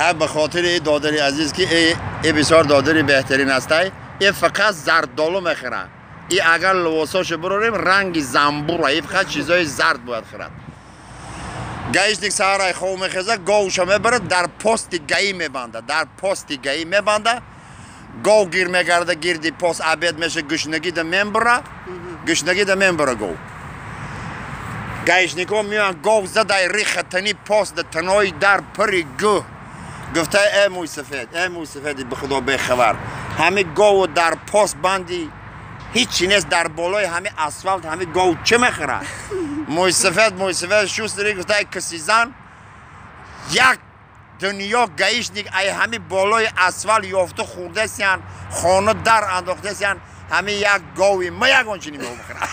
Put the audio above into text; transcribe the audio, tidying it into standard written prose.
Хай ба хотири додари азиз ки э бисёр додари беҳтарин ҳастай, э фақат зардолу мехӯрад. И агар либосошо бирорем, ранги замбура, и фақат чизои зард бояд хӯрад. Гаишник саҳарай хов мехеза, говша мебарад, дар пости гаӣ мебанда, дар пости гаӣ мебанда. Гов гир мегарда гирди пост, обед меша, гушнагида мембура, гушнагида мембура гов. Гаишникҳо меоянд, гов задай риха тани пост да танои дар пури гӯҳ. Гуфта: э мӯйсафед, э мӯйсафеди ба худо бехабар, ҳами гову дар пост банди, ҳичи нест дар болои ҳами асфалт, ҳами гов чӣ мехӯрад? Мӯйсафед, мӯйсафед шустери гуфта: кисизан, як дунё гаишник ай ҳами болои асфалт ёфта хӯрдасиян, хона дар андохтасиян, ҳами як гови ма ягон чи немехӯрад.